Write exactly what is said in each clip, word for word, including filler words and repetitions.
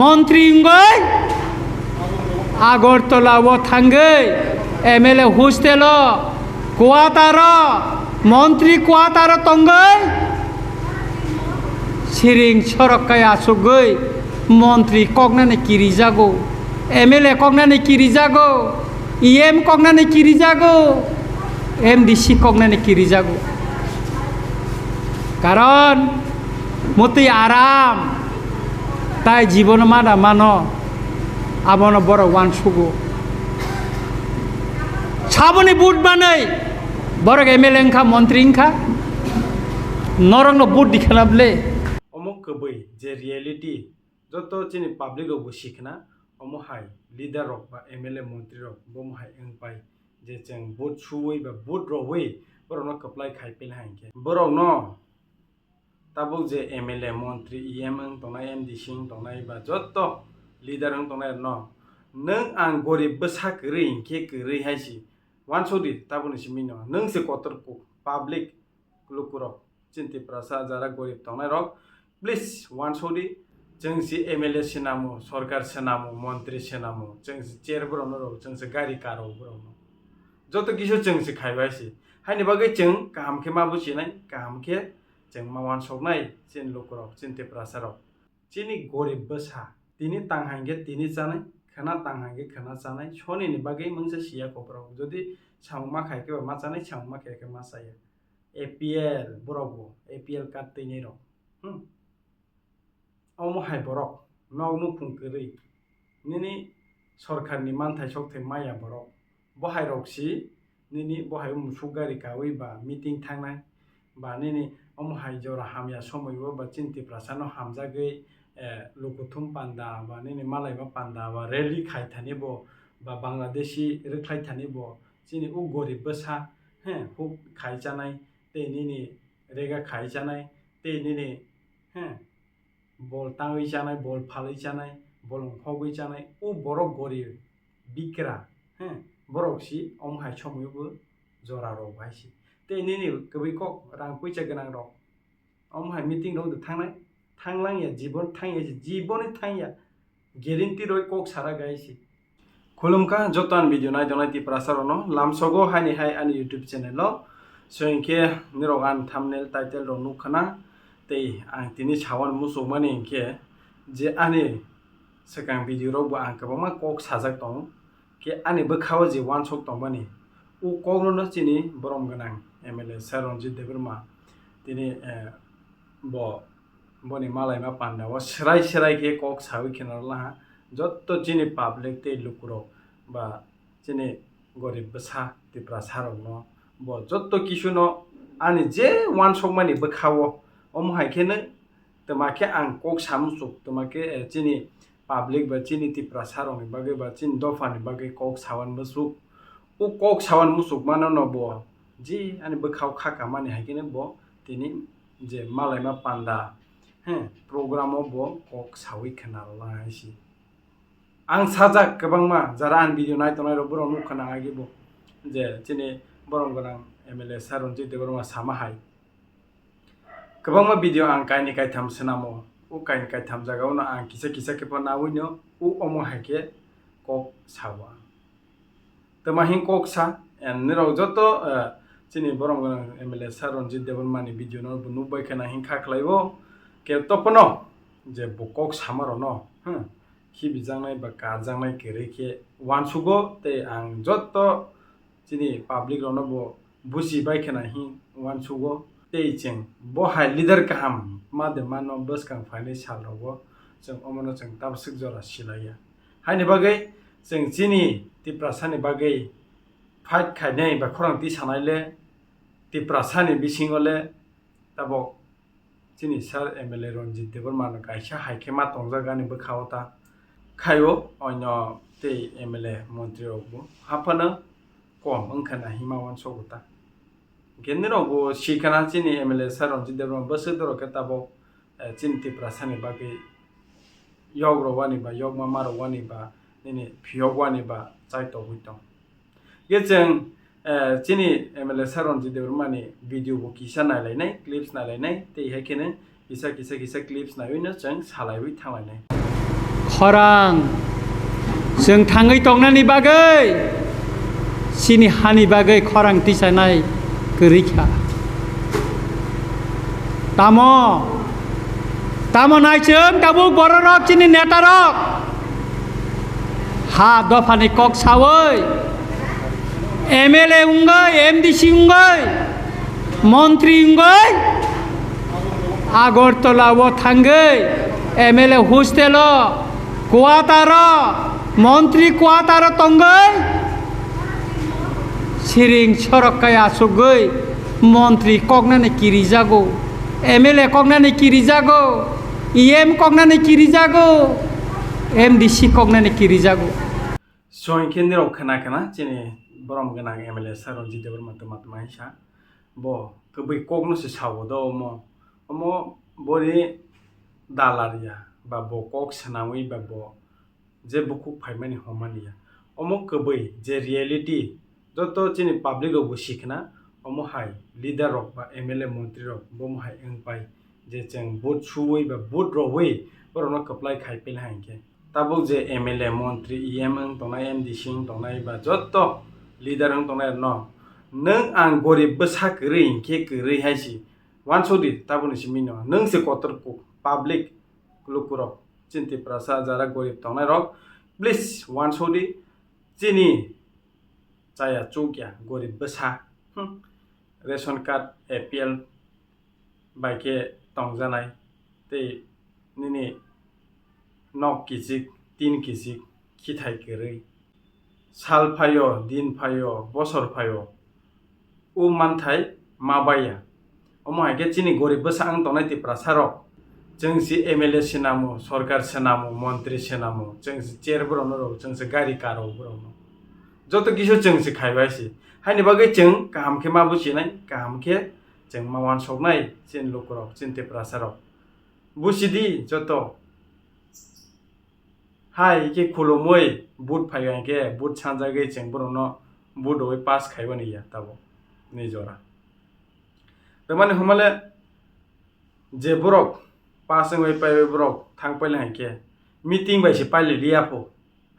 Montri wngwi Agartala o thangwi M L A hostel o, quarter o, montri quarter o tongwi siring sorok kai achugwi montri koknani kirijago, M L A koknani kirijago, E M koknani kirijago, M D C koknani kirijago. Karon motwi aram, tai jibono mana mano, abono borok uansugo. Saboni vote manwi borok M L A wngkha, montri wngkha, norokno vote dikhana ble. Omo kwbwi je reality, joto chini public rokbo sikhna, omo hai leader rok ba M L A montri rok bomo hai wngpai je chwng vote suwi ba vote rwwi borokno kwplai khai pil hai khe. Borokno tabuk je M L A, montri, E M wng tongnai, M D C wng tongnai ba joto leader wng tongnai rokno, nwng ang gorib bwsa kwrwi hinkhe kwrwi hai si uansuk di, tabukni simi no nwng se kotor kuk public lukurok, chini Tiprasa jara gorib tongnai rok, please uansuk di, chwng si M L A swnamo, sorkar swnamo, montri swnamo, chwng si chair borokno rw, chwng si gari karo borokno, joto kisu chwng si khaibai si, haini bagwi chwng kaham khe ma buchinai, kaham khe chwng ma uansuknai chini lukurok, chini Tiprasa rok. Chini gorib bwsa, tini tang hai khe tini chanai, khwna tang hai khe khwna chanai, sonini bagwi mungsa siya kokrok. Jodi samung ma khai khe ba ma chanai, samung ma khe khe ma chaya. A P L borok bo, A P L card twinai rok. Hmm. Omo hai borok, nok nukhung kwrwi. Nini sorkarni manthai sok thai maya borok. Bo hai rok si nini bo hai musuk gari kawi ba meeting thangnai, ba nini omo hai jora hamya somoi o ba chini Tiprasa no hamjagwi, eh, lukuthum panda ba nini malaima panda ba rally khai thani bo ba Bangladeshi rwkhlai thani bo chini o gorib bwsa, he, huk khai chanai tei nini rega khai chanai tei nini, he, bol tangwi chanai, bol phalwi chanai, bol ongkhogwi chanai, o borok gorib bikra, he, borok si omo hai somoi o bo jora rok bai si. Tei nini kwbwi kok rang puisa gwnang rok omo hai meeting rok de thangnai, thanglang ya, jibon thang ya, jiboni thang ya, guarantee roi kok sara gai si. Khulumkha joto ani video nai tongnai Tiprasa rokno, lamsogo haini hai ani YouTube channel o. So hinkhe nirok ani thumbnail, title rok nukha na, tei ang tini sawan muchukmani hinkhe je ani swkang video rok bo ang kwbangma kok sajak tongo, khe ani bwkha o je uansuk tongmani o kok no chini borom gwnang M L A Sir Ranjit Debbarma tini, eh, bo boni malaima panda o swrai swrai khe kok sawi kheno laha. Jotto chini public tei lukurok ba chini gorib bwsa Tiprasa rokno bo jotto kisu no ani je uansukmani bwkha o, omo hai khe no twma khe ang kok sa muchuk, twma khe, eh, chini public ba chini Tiprasa rokni bagwi ba chini dophani bagwi kok sawan muchuk. O kok sawan muchuk mano no bo je ani bwkha o kha kamani hai khe no bo tini je malaima panda, he, program o bo kok sawi khna rwla hai si. Ang sajak kwbangma jara ani video nai tongnai rok borok nuk khna agi bo je chini borom gwnang M L A Sir Ranjit Debbarma sama hai kwbangma video ang kaini kaitham swnamo, o kaini kaitham jaga o no ang kisa kisa khe pho nawi no o omo hai khe kok sao ang. Twma hing kok sa, and nirok joto, eh, chini borom gwnang M L A Sir Ranjit Debbarma ni video no bo nukbai khna hing kha khlai o, khe to phano je bo kok sama rok no, hmm, khibijaknai ba karjaknai kwrwi khe uansugo, tei ang joto chini public rok no bo buji bai khna hing uansugo. Tei chwng bo hai leader kaham ma de mano bwskang phainai sal rogo chwng omono chwng tabaswk jora silaiya. Haini bagwi chwng chini Tiprasa ni bagwi fight khainai ba khorang tisanai le Tiprasa ni bisingo le tabok chini Sir M L A Ranjit Debbarma no kaisa hai khe ma tongjak ani bwkha o ta khaio, oino tei M L A montri rok bo haphano kom wngkha na hima uansugo ta. Hingke nirok bo si khana chini M L A Sir Ranjit Debbarma bwswk dorok khe tabok, eh, chini Tiprasa ni bagwi yok rok wani ba, yok mama rok wani ba, nini phiyok wani ba chai togwi tong. Hingke chwng, eh, chini M L A Sir Ranjit Debbarma ni video bo kisa nailainai, clips nailainai, tei hai kheno kisa, kisa, kisa clips naiwi no chwng salaiwi thanglainai. Khorang, chwng thangwi tongnani bagwi, chini hani bagwi khorang tisanai kwrwi kha. Tamo, tamo nai chwng tabuk bororok chini netarok ha dophani kok sawi M L A wngwi, M D C wngwi, montri wngwi Agartala o thangwi M L A hostel o, quarter o, montri quarter o tongwi siring sorok kai achugwi montri koknani kirijago, M L A koknani kirijago, E M koknani kirijago, M D C koknani kirijago. Soin khe nirok khna khna chini borom gwnang M L A sir Ranjit Debbarma tongma tongma hai sa. Bo kwbwi kokno se sao do omo. Omo boni dalar ya ba bo kok swnamwi ba bo je bukhuk phaimani homani ya. Omo kwbwi je reality joto chini public rok bo sikhna omo hai leader rok ba M L A montri rok bomo hai wngpai je chwng vote suwi ba vote rwi borokno kwplai khai pele hai khe. Tabuk je M L A, montri, E M wng tongnai, M D C wng tongnai ba jotto leader wng tongnai rokno, nwng ang gorib bwsa kwrwi hinkhe kwrwi hai si uansuk di, tabukni simi no nwng se kotor kuk public lukurok chini Tiprasa jara gorib tongnai rok, please uansuk di, chini chaya chukya gorib bwsa, hmm, ration card, A P L, bai khe tongjanai tei nini nok kichik tin kichik khithai kwrwi. Sal phaio, din phaio, bosor phaio, o manthai ma baiya. Omo hai khe chini gorib bwsa wng tongnai Tiprasa rok, chwng si M L A sinamu, sorkar sinamu, montri sinamu, chwng si chair borokno rw, chwng si gari karo borokno. Joto kisu chwng si khaibai si. Haini bagwi chwng kaham khe ma buchinai, kaham khe chwng ma uansuknai chini lukurok, chini Tiprasarok. Buchidi joto. Hai khe khulumui vote phaiya hinkhe vote sanjagwi chwng borokno vote rwui pass khaibani ya tabuk ni jora. Tamani humale je borok pass wngwi paibai borok thang paila hinkhe meeting bai se pailai liya pho.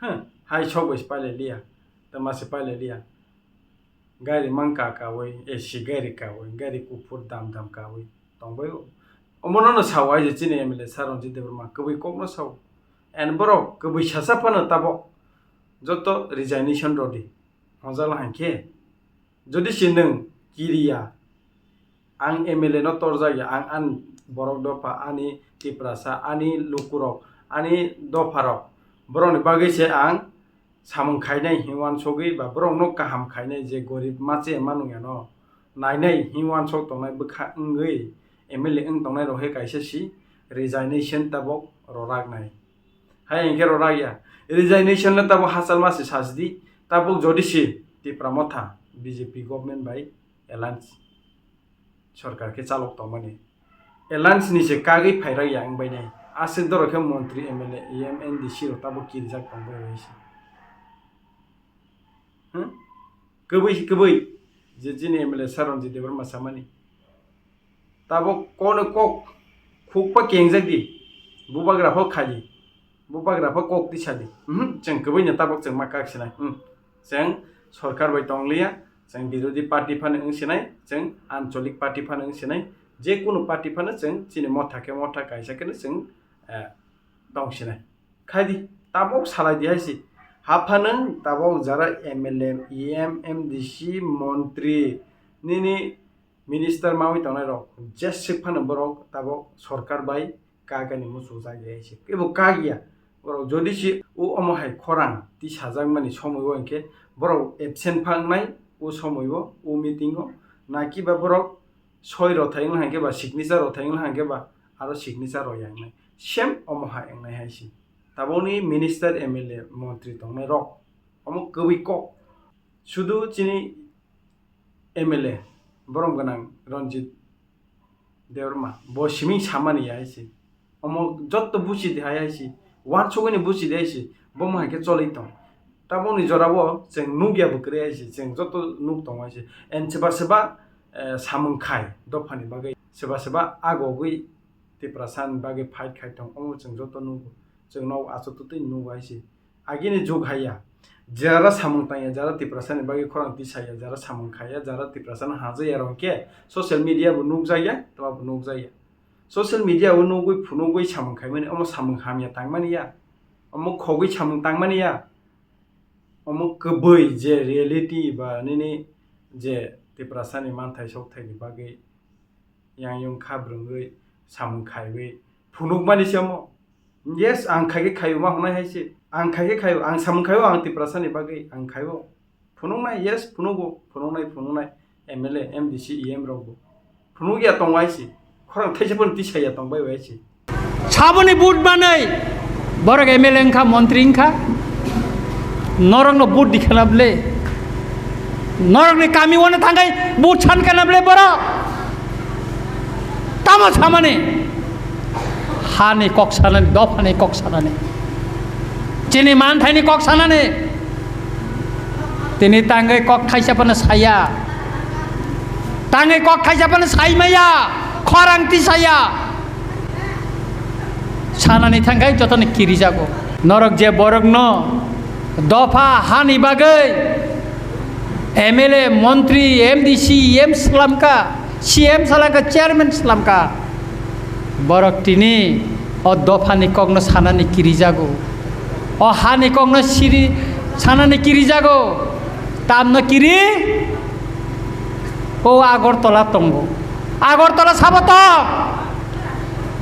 Huh, hai sok bai se pailai liya. Tama se pailai liya. Gari mang ka kawi, A C gari kawi, gari kuphur dam dam kawi tongbai o. Omono no sao ai je chini M L A sir Ranjit Debbarma kwbwi kokno sao. And borok kwbwi sasa phano tabok joto resignation rodi. Hojal hai khe jodi se nwng kiriya, ang M L A no torjak ya, ang ani borok dopha, ani Tiprasa, ani lukurok, ani dopharok, borokni bagwi se ang samung khainai hinwi uansugwi ba borokno kaham khainai je gorib mache manung yano nainai hinwi uansuk tongnai bwkha wngwi M L A wng tongnai rok he kaisa si resignation tabok roraknai. Hai hinkhe rorak ya. Resignation no tabok hachal ma se sasidi, tabok jodi si Tipra Motha B J P government bai alliance sorkar khe chalok tongmani. Alliance ni se kagwi phairak ya wngbainai. Aswk dorok khe montri, M L A, E M, M D C rok tabok kirijak tongbai rwi se. Hmm? Kwbwi, kwbwi. Je chini M L A sir Ranjit Debbarma samani. Tabok kono kok khukpa kengjak di. Bubagra pho khaidi. Bubagra pho kok tisa di. Mhm, chwng kwbwi no tabok chwng ma kak sinai. Hmm. Chwng sorkar bai tong liya, chwng birodhi party phano wng sinai, chwng ancholik party phano wng sinai, je kunu party phano chwng chini motha khe motha kaisa kheno chwng, eh, tong sinai. Khaidi, tabok salai di hai si. Haphano tabok jara M L A, E M, M D C, montri, nini minister mawi tongnai rok, jeswk phano borok tabok sorkar bai kagani muchung jak ya se. Ebo kag ya. Borok jodi se o omo hai khorang tisajakmani somoi o hinkhe borok absent pha wngnai o somoi o, o meeting o. Naki ba borok soi rothai wngna hinkhe ba signature rothai wngna hinkhe ba aro signature rw ya wngnai. Same omo hai wngnai hai se. Taboni minister, M L A, montri tongnai rok omo kwbwi kok. Sudu chini M L A borom gwnang Ranjit Debbarma bo siming samani ya hai se. Omo jotto buchi di hai hai se. Uansugwi ni buchi di hai se. Bo mo hai khe choli tong. Taboni jora bo chwng nuk ya bo kwrwi hai se. Chwng jotto nuk tongo hai se. And seba seba, eh, samung khai dophani bagwi. Seba seba agogwi Tiprasa ni bagwi fight khai tong. Omo chwng jotto nugo. Chwng no achuk twi nugo hai se. Agini jug hai ya. Jara samung tang ya, jara Tiprasa ni bagwi khorang tisai ya, jara samung khai ya, jara Tiprasa no hajai ya rok khe social media bo nukjak ya, twma bo nukjak ya. Social media o nugwi phunugwi samung khaimani, omo samung hamya tangmani ya. Omo khogwi samung tangmani ya. Omo kwbwi je reality ba nini je Tiprasa ni manthai sokthai ni bagwi yang yung kha brwngwi samung khaiwi phunukmani se omo. Yes, ang khai khe khaio ma hwnai hai se. Ang khai khe khaio, ang samung khaio, ang Tiprasa ni bagwi ang khaio. Phunuknai, yes, phunugo, phunuknai, phunuknai. M L A, M D C, E M rok bo. Phunuk ya tong wai se. Khorang thaisa phano tisai ya tong bai wai se. Saboni vote manai, borok M L A wngkha, montri wngkha, norokno vote dikhana ble, norokni kami wano thangkai vote sankana ble borok, tamo samani, hani kok sanani, dophani kok sanani, chini manthaini kok sanani, tini tangwi kok thaisa phano saya, tangwi kok thaisa phano saimaya, khorang tisaya. Sanani thangkhe jotoni kirijago. Norok je borokno dopha hani bagwi M L A, montri, M D C, E M swlamkha, C M swlamkha, chairman swlamkha. Borok tini o dophani kokno sanani kirijago. O hani kokno siri sanani kirijago. Tamno kiri? O Agartala tongo. Agartala sabo tong?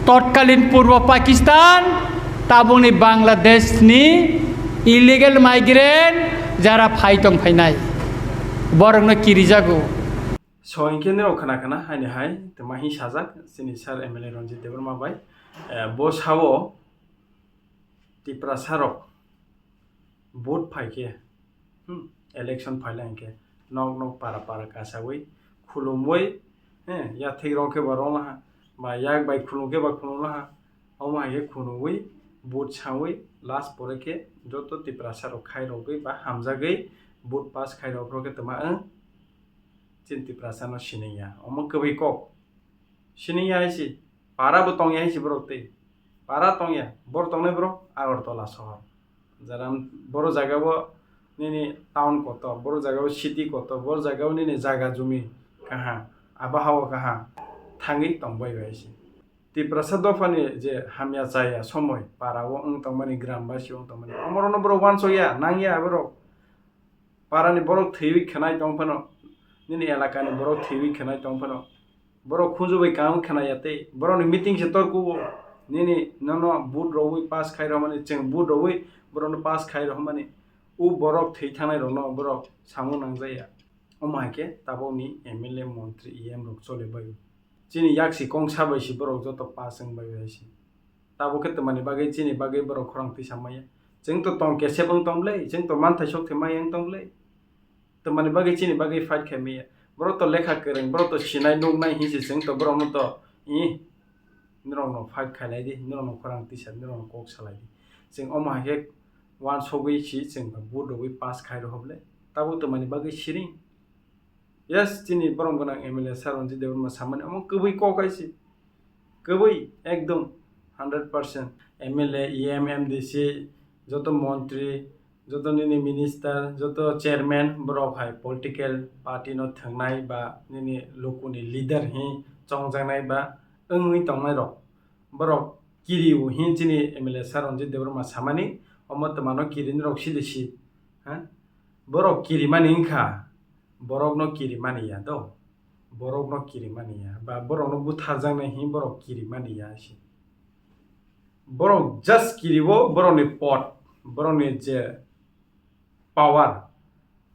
Totkalin Purbo Pakistan, tabukni Bangladesh ni illegal migrant jara phai tong phainai. Borokno kirijago. So, hinkhe nirok khna khna haini hai, tei mahi sajak, chini sir M L A Ranjit Debbarma bai, eh, bo sao, Tiprasa rok vote phai khe, hmm, election phaila hinkhe nok nok para para kasawi khulumwi, eh, yathek rok khe ba rong laha, ba yak bai khulum khe ba khulum laha, omo hai khe khunui vote sawi last pore khe joto Tiprasa rok khai rogwi ba hamjagwi vote pass khai rok rok khe tongma wng chini Tiprasa no siningya. Omo kwbwi kok. Siningya hai si, para bo tongya hai si borok tei. Para tongya, bor tongnai borok Agartala sohor. Jara boro jaga bo nini town kotor, boro jaga bo city kotor, boro jaga bo nini jaga jumi kaham, abahawa kaham, thangwi tongbai bai si. Tiprasa dophani je hamya chaya somoi, para o wng tongmani, gram basi wng tongmani, omorono borok wansokya, nangya borok. Parani borok thwiwi khenai tong phano, nini elakani borok thwiwi khenai tong phano, borok khunju bai kang khenai ya tei borokni meeting se tor kugo, nini nono vote rogwi pass khai rwmani, chwng vote rogwi borokno pass khai rwmani, o borok thwi thangnai rokno borok samung nangjaya. Omo hai khe tabukni M L A, montri, E M rok choli bai. Chini yak si kongsa bai si borok joto pass wng bai bai si. Tabuk khe twmani bagwi chini bagwi borok khorang twi samaya. Chwng to tong kesep wng tong le, chwng to manthai sok thai maya wng tong le. Twmani bagwi chini bagwi fight khai maya. Borok to lekha kwrwng, borok to sinai nuknai hinsi chwng to borokno to, ih, norokno fight khailai di, norokno khorang tisa, norokno kok salai di. Chwng omo hai khe wansogwi si chwng vote rogwi pass khai rw le. Tabuk twmani bagwi siring. Yes, chini borom gwnang M L A sir Ranjit Debbarma samani omo kwbwi kok hai se. Kwbwi ekdom hundred percent. M L A, E M, M D C, joto montri, joto nini minister, joto chairman borok hai political party no thwngnai ba nini lukuni leader hi chongjaknai ba wngwi tongnai rok. Borok kiri o hi chini M L A sir Ranjit Debbarma samani omo twmano kiri norok sidi si. Ha? Borok kirimani wngkha. Borokno kirimani ya do, borokno kirimani ya, ba borokno butharjaknai hinwi borok kirimani ya se. Borok just kiribo borokni pot, borokni je power,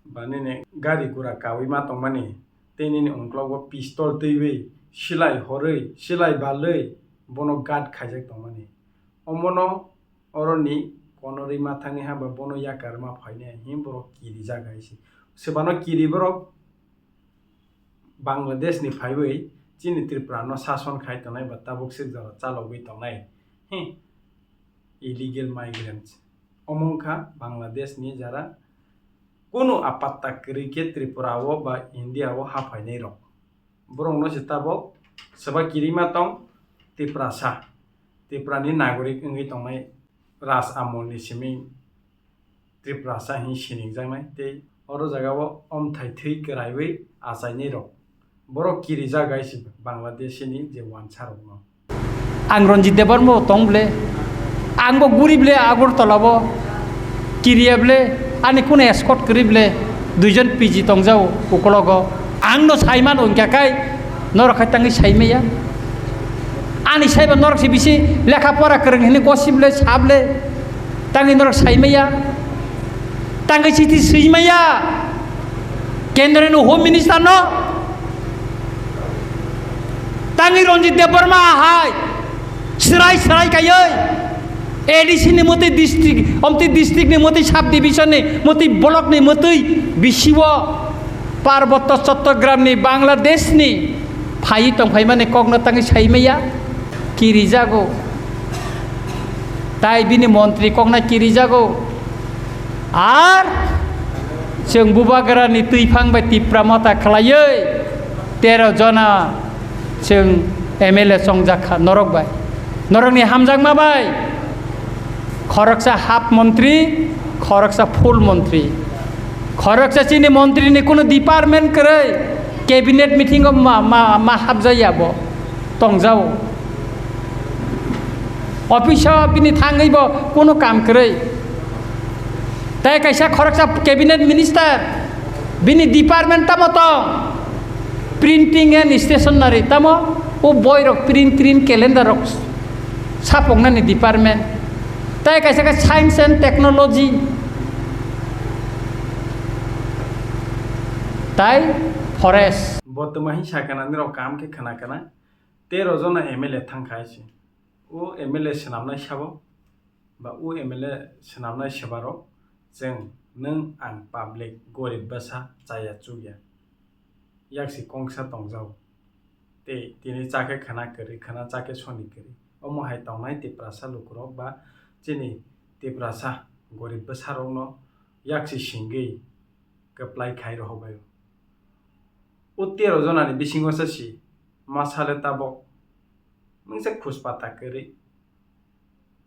ba nini gari gura kawi ma tongmani, tei nini ungklogo pistol twiwi, silai horwi, silai balwi bono guard khaijak tongmani. Omono oroni kono rima thangwi ha ba bono yakar ma phainai hinwi borok kirijak hai se. Swbano kiri borok Bangladesh ni phaiwi chini Tripura no sason khai tongnai ba tabuk sik jora chalogwi tongnai. Hi, illegal migrants. Omo wngkha Bangladesh ni jara kunu apatta kwrwi khe Tripura o ba India o ha phainai rok. Borokno se tabuk swba kirima tong Tiprasa, Tiprani nagorik wngwi tongnai Raj Amolni simi Tiprasa hin siningjaknai tei oro jagao omthai thwi kwraiwi achainairok. Borok kirijak hai se Bangladeshini je wansarokno. Ang Ranjit Debbarma bo tong ble, ang bo guri ble Agartala bo kiriya ble, ani kunu escort kwrwi ble, duijon P G tongjao ukologo. Ang no saiman wngkha kai, norok khai tangwi saimaya. Ani saiba norok se bisi lekha pora kwrwng hinwi gossip le sable, tangwi norok saimaya. Tangwi chiti swimaya. Kendroni Home Minister no. Tangwi Ranjit Debbarma hai. Srai srai kaiwi. A D C ni mwtwi district, omtwi district ni mwtwi sub division ni mwtwi block ni mwtwi bisi o Parbotto Chattogram ni Bangladesh ni phaiwi tongphaimani kokno tangwi saimaya. Kirijago. Tai bini montri kokna kirijago. Ar chwng bubagrani twiphang bai Tipra Motha khlaiwi tero jona chwng M L A chongjak kha norok bai. Norokni hamjakma bai khoroksa half montri, khoroksa full montri. Khoroksa chini montrini kunu department kwrwi cabinet meeting o ma, ma, ma hapjaya bo tongjao. Office o bini thangwi bo kunu kam kwrwi. Tai kaisa khoroksa cabinet minister, bini department tamo tong? Printing and stationery tamo? O boirok print, print calendar rok sapoknani department. Tai kaisa khe science and technology. Tai forest. Bo twma hin sakha na nirok kaham khe khna kana. Tero jona M L A thang kha se. O M L A swnamnai sabo, ba o M L A swnamnai sebarok chwng, nwng, ang public, gorib bwsa, chaya chukya, yaksi kongsa tongjao. Tei tini chakhe khna kwrwi, khna chakhe soni kwrwi. Omo hai tongnai Tiprasa lukurok ba chini Tiprasa gorib bwsarokno yaksi singwi kwplai khai rohorbaio. O tero jonani bisingo se si, masa le tabok mungsa khuspata kwrwi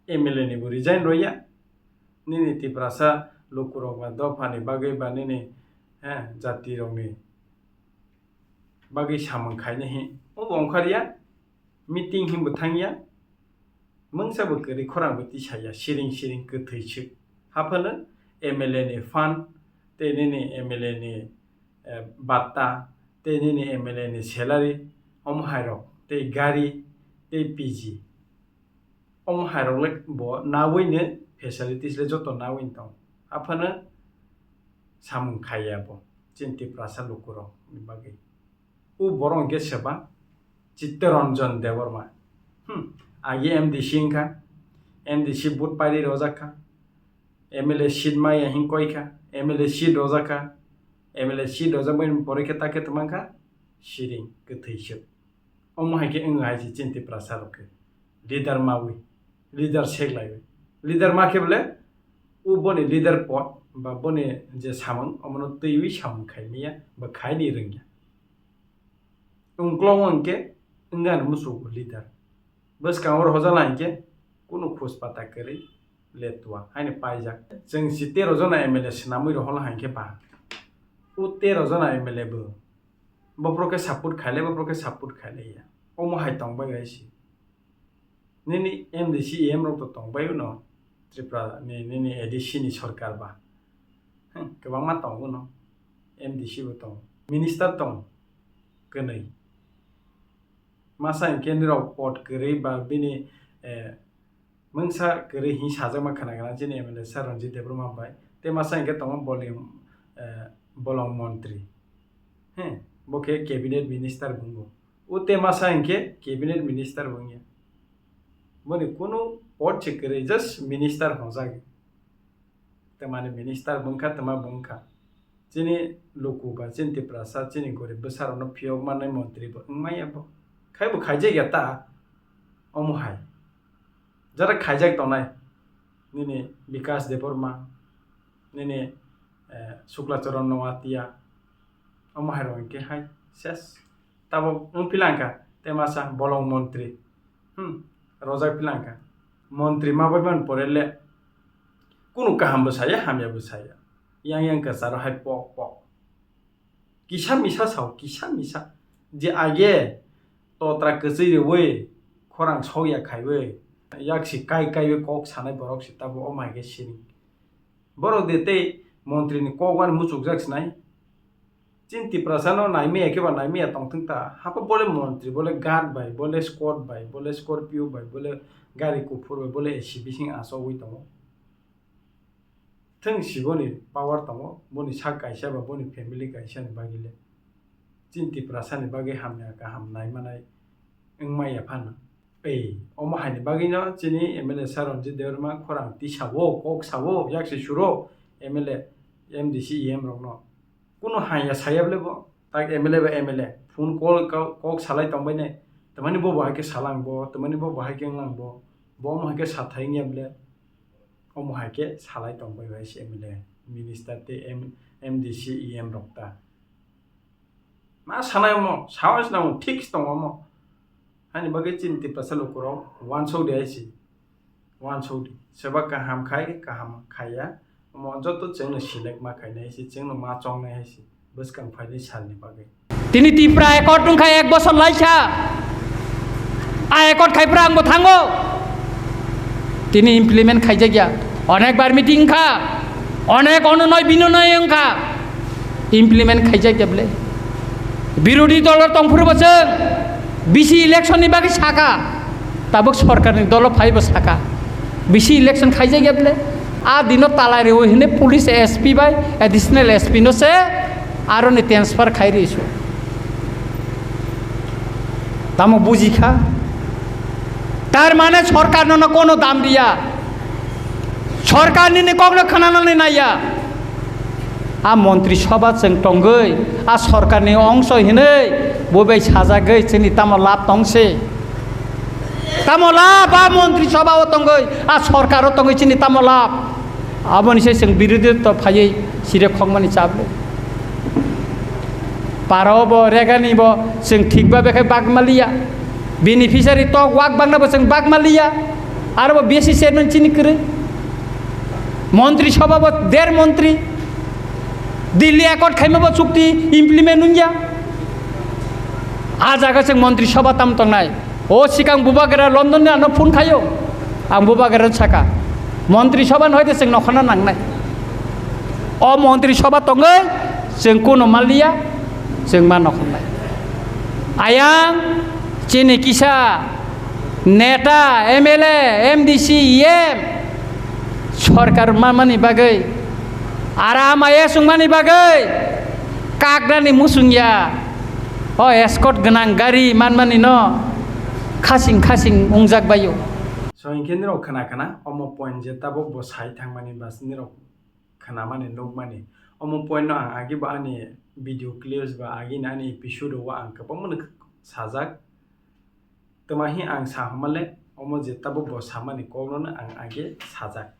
M L A ni bo resign roya. Nini Tiprasa lukurok ba dophani bagwi ba nini, he, jatirokni bagwi samung khaina hi obo ongkharya, meeting hinbo thangya, mungsa bo kwrwi khorang bo tisaya, siring siring kwthwi swk. Haphano M L A ni fund tei nini M L A ni, eh, batta tei nini M L A ni salary, omo hairok tei gari tei P G. Omo hairok le bo nawino facilities le joto nawino tong. Aphano samung khaiya bo chini Tiprasa lukurok ni bagwi. O borok hwnkhe seba Chittaranjan Debbarma. Hmm. Agi M D C wngkha. M D C vote pairi rojak kha. M L A seat maya hin koi kha. M L A seat rojak kha. M L A seat rojak bai poroi khe ta khe twmang kha. Siring kwthwi swk. Omo hai khe wng hai se chini Tiprasa rok khe leader mawi, leader seklaiwi. Leader ma khe bole o boni leader pod ba boni je samung omono twiwi samung khai maya ba khai ni rwngya. Wngkhlong hwnkhe wngani muchungo leader. Bwskango rohorjala hinkhe kunu khuspata kwrwi letua haino paijak. Chwng si tero jona M L A swnamwi rohorla hinkhe ba. O tero jona M L A bo. Bophoro khe support khailai, bophoro khe support khailai ya. Omo hai tongbai bai si. Nini M D C, E M rok to tongbai uno Tripura ni, nini A D C ni sorkar ba. Hmm, kwbangma tongo no. M D C bo tongo. Minister tongo. Kwnwi. Masa hinkhe nirok pot kwrwi ba bini, eh, mungsa kwrwi hin sajakma khna khna chini M L A sir Ranjit Debbarma bai. Tei masa hinkhe tongo Bolong, eh, Bolong Montri. He, bo khe cabinet minister bo wngo. O tei masa hinkhe cabinet minister bo wngya. Boni kunu pot se kwrwi, just minister hwnjak. Twmani minister bo wngkha, twma bo wngkha. Chini luku ba chini Tiprasa, chini gorib bwsarokno phiyok mannai montri bo wngmaya bo. Khai bo khaijak ya ta, omo hai. Jara khaijak tongnai. Nini Bikas Debbarma, nini, eh, Sukla Charan Noatia, omo hai rok hinkhe hai ses. Tabok wng philangkha, tei masa bolong montri. Hmm, rojak philangkha. Montri ma bai man pore le, Kunu kaham bo saya, hamya bo saya. Yang yang kwcharo hai pok pok. Kisa misa sao, kisa misa. Je age totra kwchwi rwi, khorang sokya khaiwi, yak si kai kaiwi kok sanai borok si tabo omo hai khe siring. Borok de tei montri ni kok ani muchukjak sinai. Chini Tiprasa no naimaya khe ba naimaya tongthwng ta. Hapa bole montri, bole guard bai, bole squad bai, bole Scorpio bai, bole gari kuphur bai, bole A C bising achogwi tongo. Thwng si boni power tongo, boni sak kaisa ba boni family kaisa ni bagwi le. Chini Tiprasa ni bagwi hamya kaham naimanai wngmaya phano. Ei, omo haini bagwino chini M L A sir Ranjit Debbarma khorang tisao, kok sao, yak se suro M L A, M D C, E M rokno. Kunu hanya saya bole bo, tak M L A ba M L A, phone call kok, kok salai tongbai nai. Tamani bo bo hai khe salang bo, tamani bo bo hai khe wnglang bo, bo omo hai khe sathai wngya bole, omo hai khe salai tongbai bai se M L A, minister tei M-, M D C, E M rok ta. Ma sanai omo, sawi se nango, thik se tongo omo. Haini bagwi chini Tiprasa lukurok wansok di hai se. Wansok di. Seba kaham khai, kaham khaiya. Omo joto chwngno select ma khainai hai se, chwngno ma chongnai hai se. Bwskang phaini salni bagwi. Tini Tipra accord wngkha ek bosor laisa. A accord khaipra angbo thango. Tini implement khaijakya. Onek bar meeting wngkha. Onek ononoi binonoi wngkha. Implement khaijakya bole. Birodhi dolo tongphuru bo chwng bisi election ni bagwi saka. Tabuk sorkar ni dolo phaibo saka. Bisi election khaijakya bole. A dino talai rewi hine police S P bai additional S P no se aro ni transfer khai ri su. Tamo buji kha? Tar mane sorkar no kono dam riya. Sorkar nini kok no khana nani naiya. A montri sabha chwng tongwi, a sorkar ni ongso hinwi, bo bai sajagwi chini tamo lab tong se? Tamo lab a montri sabha o tongwi, a sorkar o tongwi chini tamo lab? Aboni se chwng birodhi to phaiwi sire khokmani chap le. Para o bo regani bo chwng thik ba bekhai bak maliya. Beneficiary tok wak bangna bo chwng bak maliya. Aro bo B S C chairman chini kwrwi. Montri sabha bo der montri. Delhi accord khaima bo chukti implement wngya. A jaga chwng montri sabha tam tongnai. O sikang bubagra London ni ano phone khaio. Ang bubagra saka, montri sabha no hoite chwng nokhorna nangnai. O montri sabha tongwi chwng kuno maliya, chwng ma nokhornai. Ayang chini kisa neta, M L A, M D C, E M, sorkar manmani bagwi, aram ayes wngmani bagwi kakrani muchungya. O escort gwnang gari manmani no khasing khasing wngjak baio. So, hinkhe nirok khna khna omo point je tabuk bo sai thangmani bas nirok khnamani nukmani. Omo point no ang agi bo ani video clips ba agi ni ani episode o ang kwbangma no sajak. Twma hi ang sa hwnmale omo je tabuk bo samani kok no ang age sajak.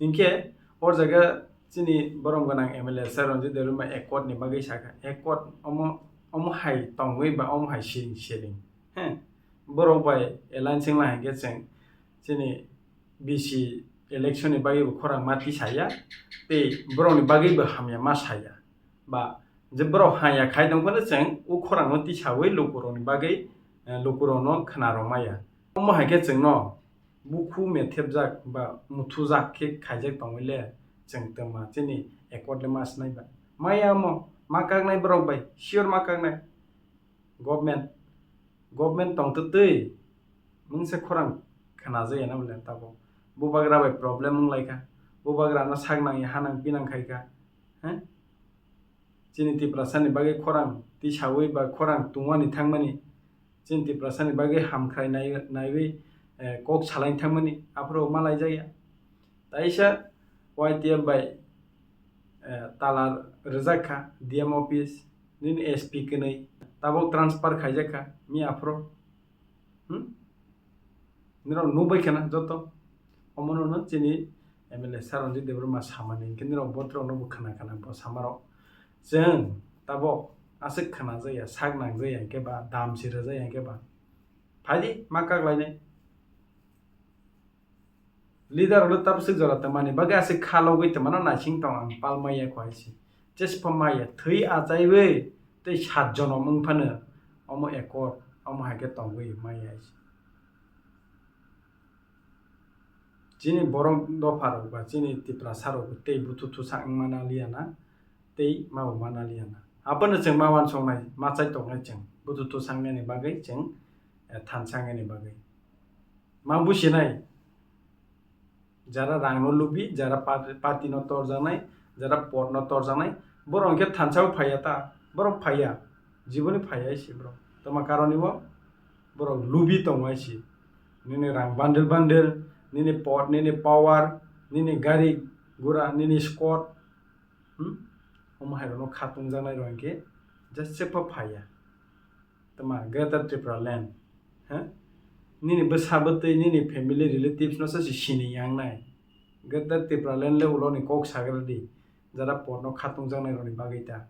Hinkhe o jaga chini borom gwnang M L A sir Ranjit Debbarma accord ni bagwi sakha, accord omo, omo hai tongwi ba omo hai siring siring, he, borok bai alliance wngla hinkhe chwng chini B C election ni bagwi bo khorang ma tisaya tei borok ni bagwi bo hamya ma saya. Ba je borok haya khai tong phano chwng o khorang no tisawi lukurok ni bagwi, eh, lukurok no khna rw maya. Omo hai khe chwng no bukhu methepjak ba muthujak khe khaijak tongwi le chwng twma chini accord le ma swnai ba. Maya omo ma kaknai borok bai sure ma kaknai. Government, government tongtwtwi mungsa khorang khna jaya na bole tabuk. Bubagra bai problem wng lai kha. Bubagra no sak nang ya ha nang pinang khai kha. He? Chini Tiprasa ni bagwi khorang tisawi ba khorang tungwani thangmani, chini Tiprasa ni bagwi hamkhrai nai-, naiwi, eh, kok salai thangmani, aphuru malai jaya. Taisa Y T F bai, eh, tala rwjak kha D M office, nini S P kwnwi, tabuk transfer khaijak kha, mi aphuru. Hmm? Nirok nukbai khana joto. Omono no chini M L A sir Ranjit Debbarma samani, hinkhe nirok botrok no bo khana khana bo samarok. Chwng tabok aswk khana jaya, sak nang jaya hinkhe ba, dam si rwjaya hinkhe ba. Phaidi ma kak lainai. Leader rok le tabswk jora twmani bagwi aswk kha logwi twmano naising tong ang pal maya kho hai se. Jespa maya thwi achaiwi tei sat jonom wng phano omo ekor, omo hai khe tongwi maya hai se. Chini borok dopha rok ba chini Tiprasa rok tei buthu thusa wng mana liya na, tei ma bo mana liya na. Abono chwng ma uansuknai, ma chai tongnai chwng buthu thusa wngnani bagwi chwng, eh, thansa wngnani bagwi. Ma businai, jara rang no lubi, jara pa-, party no torjaknai, jara pot no torjaknai, borok hwnkhe thansa o phaiya ta, borok phaiya, jiboni phaiya hai se borok. Tama karoni bo borok lubi tongo hai se. Nini rang bundle bundle, nini pot, nini power, nini gari gura, nini squad, hmm? Omo hai rok no khatung jaknai rok hwnkhe just se pha phaiya. Tama Greater Tripura Land, ha? Nini bwsa bwtwi, nini family relatives no se sini yang nai. Greater Tripura Land le ulo ni kok sagra di, jara pot no khatung jaknai rok ni bagwi ta.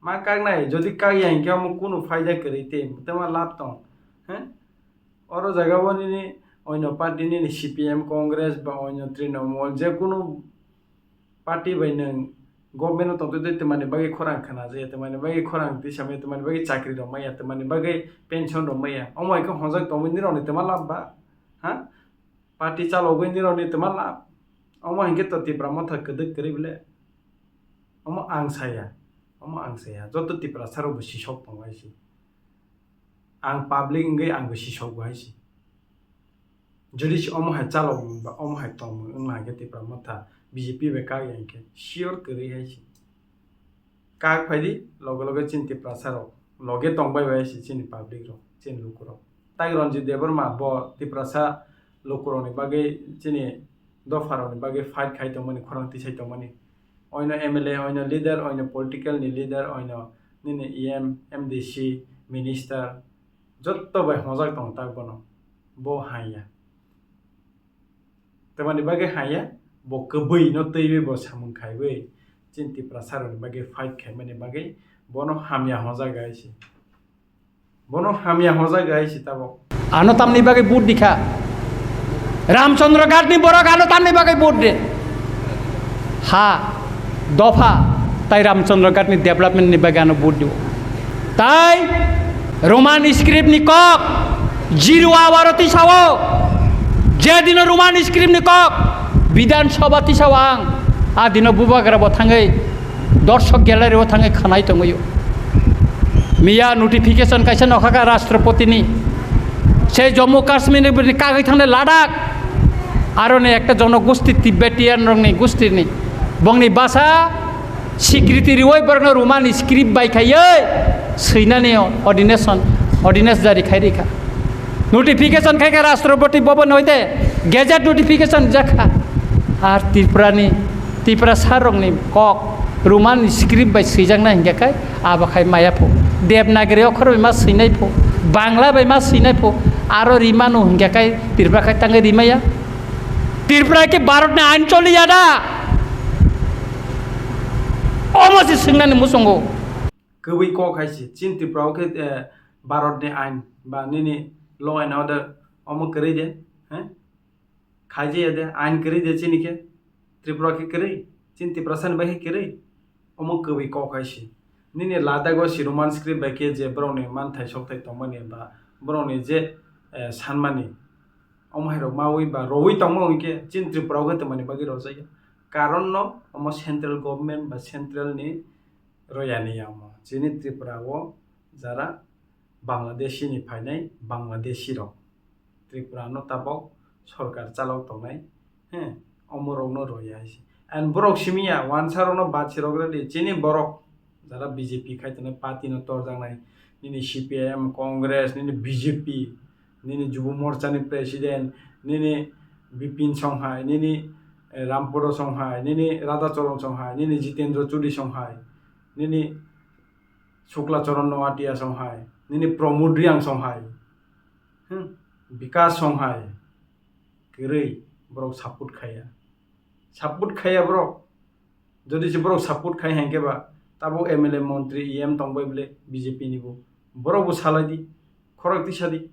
Ma kaknai, jodi kakya hinkhe omo kunu phaida kwrwi tei, tama lab tong, he? Oro jaga o nini oino party nini C P M, Congress ba oino Trinamool, je kunu party bai nwng government o tongtwi twi twmani bagwi khorang khna jaya, twmani bagwi khorang tisa maya, twmani bagwi chakri rok maya, twmani bagwi pension rok maya, omo hai khe honjak tongwi nini rok ni twma lab ba, ha? Party chalogwi nini rok ni twma lab, omo hinkhe to Tipra Motha kwdwk kwrwi bwle. Omo ang saya, omo ang saya, joto Tiprasa rok bo sisok tongo hai se. Ang public wngwi ang bo sisok bo hai se. Jodi se omo hai chalok ba omo hai tongmung wngla hwnkhe Tipra Motha B J P bai kak ya hwnkhe sure kwrwi hai se. Kak phai di, loge loge chini Tiprasa rok loge tong bai bai hai se chini public rok, chini luku rok. Tai Ranjit Debbarma bo Tiprasa luku rok ni bagwi chini dopha rok ni bagwi fight khai tongmani, khorang tisai tongmani. Oino M L A, oino leader, oino political ni leader, oino nini E M, M D C, minister, jotto bai hojak tongo tak bono. Bo haiya. Tamani bagwi haiya, bo kwbwi no twiwi bo samung khaiwi chini Tiprasa rokni bagwi fight khaimani bagwi bono hamya hojak hai se. Bono hamya hojak hai se tabok. Ano tamni bagwi vote di kha. Ramchandra Ghat ni borok ano tamni bagwi vote de. Ha, dopha, tai Ramchandra Ghat ni development ni bagwi ano vote di. Tai Roman script ni kok, zero hour o tisao, je dino Roman script ni kok, Bidhan Sabha tisao ang, a dino Bubagra bo thangwi, Dorshok Gallery o thangwi khanai tongwi. Miya notification kaisa nokha ka Rashtrapati ni. Se Jammu Kashmir ni bini kagwi thangnai Ladakh. Aro ni ekta jonogosti Tibetan rok ni gosti ni. Bongni basa secretary oi borok no Roman script bai khaiwi swinani ordination, ordinance jari khai rikha. Notification khai kha Rashtrapati Bhavan hoite gazette notification jakha. Ar Tripura ni, Tiprasa rokni kok Roman script bai swijaknai hinkhe khai abo khai maya pho. Devanagari okhor bai ma swinai pho, Bangla bai ma swinai pho, aro rimano hinkhe khai Tripura khai tangwi rimaya. Tripura khe Bharat ni ain choliya da? Omo se swngnani muchungo. Kwbwi kok hai se, chini Tripura o khe, eh, Bharat ni ain ba nini law and order omo kwrwi de, he? Khaijaya de, ain kwrwi de chini khe, Tripura khe kwrwi, chini Tiprasa ni bai khe kwrwi, omo kwbwi kok hai se. Nini Ladakh o se Roman script bai khe je borok ni manthai sokthai tongmani ba borok ni je, eh, sanmani, omo hai rok mawi ba rowi tongma hwn khe chini Tripura o khe twmani bagwi rojak ya. Karon no omo central government ba central ni royani ya omo. Chini Tripura o jara Bangladeshi ni phainai Bangladeshi rok Tripura no tabok sorkar chalok tongnai, he, omo rok no roya hai se. And borok simi ya, wansa rok no bachi rok rwdi, chini borok jara B J P khai tongnai party no torjaknai, nini C P I M, Congress, nini B J P, nini Jubo Morcha ni president, nini Bipin Songhai, nini, eh, Rampodo Songhai, nini Radhacharan Songhai, nini Jitendra Chudri Songhai, nini Shukla Charan Noatia Songhai, nini Pramod Reang Songhai, hmm, Bikash Songhai, kwrwi borok support khaiya. Support khaiya borok. Jodi se borok support khai hai khe ba, tabuk M L A, montri, E M tong bai bole B J P ni bo. Borok bo salai di, khorok tisa di.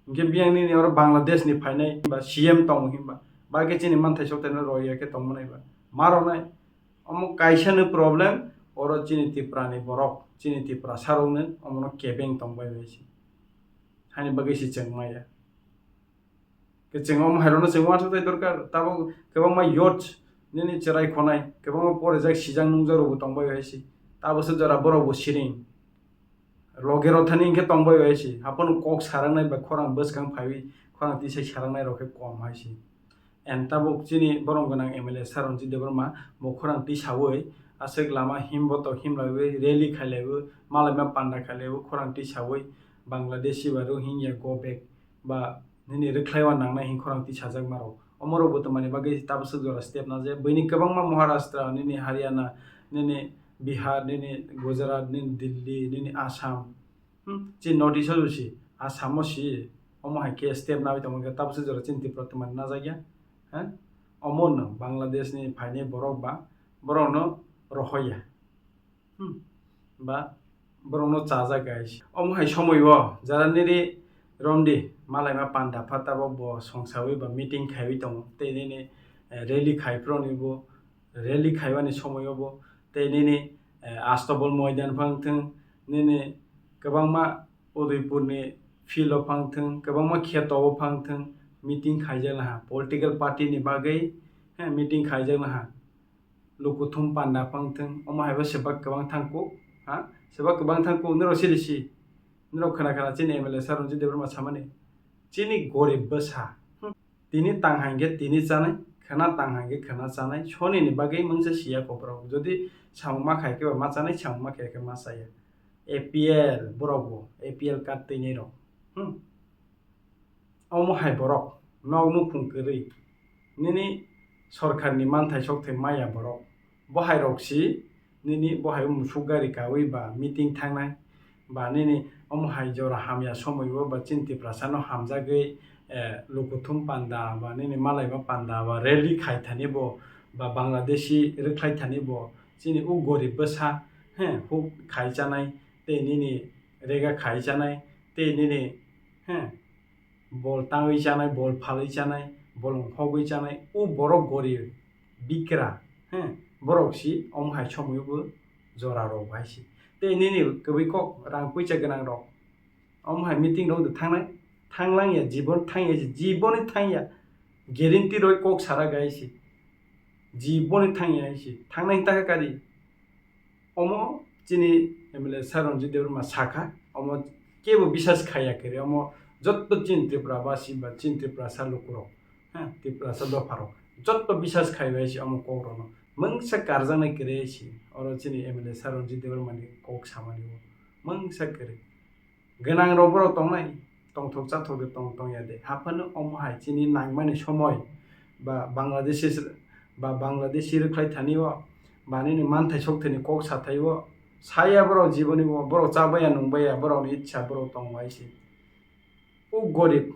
Hinkhe biyang nini oro Bangladesh ni phainai ba C M tongo hinba, ba khe chini manthai sokthai no rw ya khe tongmanai ba ma rwnai. Omo kaisa ni problem, oro chini Tipra ni borok, chini Tiprasa rok no omo no kebeng tong bai bai se. Hani bagwi se chwng maya. Khe chwng omo hai rok no chwng uansuk thai dorkar. Tabuk kwbangma youth nini chwrai khonai, kwbangma porijak sijak nungjak rok bo tong bai bai se. Tabuk se jora borok bo siring. Loge rok thani hinkhe tong bai bai se. Haphano kok saraknai ba khorang bwskang phaiwi khorang tisai saraknai rok khe kom hai se. And tabuk chini borom gwnang M L A Sir Ranjit Debbarma bo khorang tisawi aswk lama himbotok himlaiwi rally khailaiwi malaima panda khailaiwi khorang tisawi Bangladeshi ba Rohingya go back ba nini rwkhlaiwa nangnai hin khorang tisajakma rok. Omorok bo twmani bagwi tabaswk jora step najak. Buini kwbangma Maharashtra, nini Haryana, nini Bihar, nini Gujarat, nini Delhi, nini Assam. Hmm, chini North East o si, Assam o si, omo hai khe step nawi tongma khe tabaswk jora chini Tripura twmani najak ya. Ha? Omo no Bangladesh ni phainai borok ba, borok no rohor ya. Hmm. Ba borok no chajak guys. Omo hai somoi o jara nini romdi malaima panda phataro bo songsawi ba meeting khaiwi tongo. Tei nini, eh, rally khai phro ni bo rally khaibani somoi o bo tei nini, eh, Astobol moidan phang thung, nini kwbangma Udaipur ni field o phang thung, kwbangma kheto o phang thung, meeting khaijak laha political party ni bagwi, he, meeting khaijak laha. Lukuthum panda phang thung, omo hai bo sebak kwbang thang kuk, ha? Sebak kwbang thang kuk, norok siri si. Norok khna khna chini M L A Sir Ranjit Debbarma samani. Chini gorib bwsa. Hmm. Tini tang hai khe tini chanai, khna tang hai khe khna chanai. Soni ni bagwi mungsa siya kok borok. Jodi samung ma khai khe ba ma chanai, samung ma khai khe ma chaya. A P L borok bo, A P L card twinai rok. Hmm. Omo hai borok, nok nukhung kwrwi, nini sorkar ni manthai sokthai maya borok, bo hai rok si nini bo hai musuk gari kawi ba meeting thangnai, ba nini omo hai jora hamya somoi o ba chini Tiprasa no hamjagwi, eh, lukuthum panda ba nini malaima panda ba rally khai thani bo ba Bangladeshi rwkhlai thani bo chini o gorib bwsa, he, huk khai chanai tei nini rega khai chanai tei nini, he, bol tangwi chanai, bol phalwi chanai, bol hogwi chanai, o borok gorib bikra, he, borok si omo hai somoi bo jora rok hai si. Tei nini kwbwi kok rang puisa gwnang rok omo hai meeting rok de thangnai, thanglang ya, jibon thang ya, jiboni thang ya, guarantee roi kok sara gai si, jiboni thang ya si, thangnai ta kha kari. Omo chini M L A Sir Ranjit Debbarma sakha, omo kebo bisas khaiya kere, omo jotto chini Tripura basi ba chini Tripura sa lukurok, ha, Tripura sa dopharok, jotto bisas khaibai si omo kokrokno. Mungsa karjaknai kere si, oro chini M L A Sir Ranjit Debbarma ni kok samani o. Mungsa kere. Gwnang rok borok tongnai, tongthok chathok de tong tong ya de. Haphano omo hai chini nangmani somoi ba Bangladeshi ba Bangladeshi rwkhlai thani o ba nini manthai sokthai ni kok sathai o saya borok jiboni o borok chabaya nungbaya borok ni ichha borok tong wai se. O gorib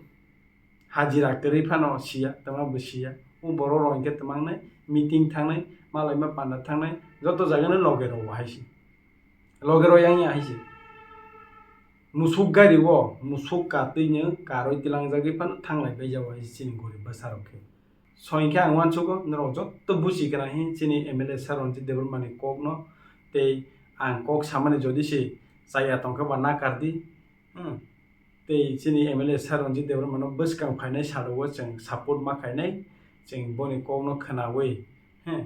hajira kwrwi phano siya, tama bo siya. O borok rok hinkhe twmangnai meeting thangnai, malaima panda thangnai, joto jaga no loge rok bo hai se. Loge rok yang ya hai se. Musuk gari o, musuk katwi no karwi tilangjagwi phano thanglai bai jago hai se chini gorib bwsa rok khe. So hinkhe ang uansugo norok jotto buchi gwnang hi chini M L A Sir Ranjit Debbarma ni kok no tei ang kok samani jodi se chaya tongkha ba nakar di. Hmm. Tei chini M L A Sir Ranjit Debbarma no bwskang phainai salo o chwng support ma khainai, chwng boni kok no khwnawi, he,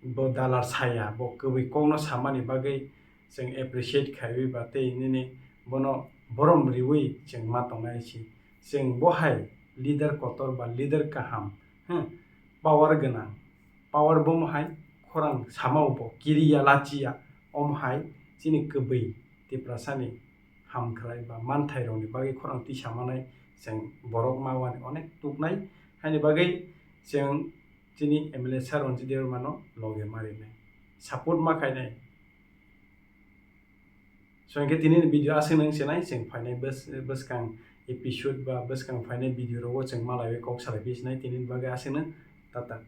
bo dalar saya, bo kwbwi kok no samani bagwi chwng appreciate khaiwi ba tei nini bono borom riwi chwng ma tongnai si. Chwng bo hai leader kotor ba leader kaham, he, power gwnang, power bomo hai khorang sama bo kiriya lachiya, omo hai chini kwbwi Tiprasani hamkrai ba manthai rokni bagwi khorang tisa manai chwng borok ma wani onek tuknai. Haini bagwi chwng chini M L A Sir Ranjit Debbarma no loge ma rinai, support ma khainai. So hinkhe tini ni video aswk nung sinai, chwng phainai bwskang episode ba bwskang phainai video rogo chwng malaiwi kok salai phi sinai, tini ni bagwi aswk nung, tata.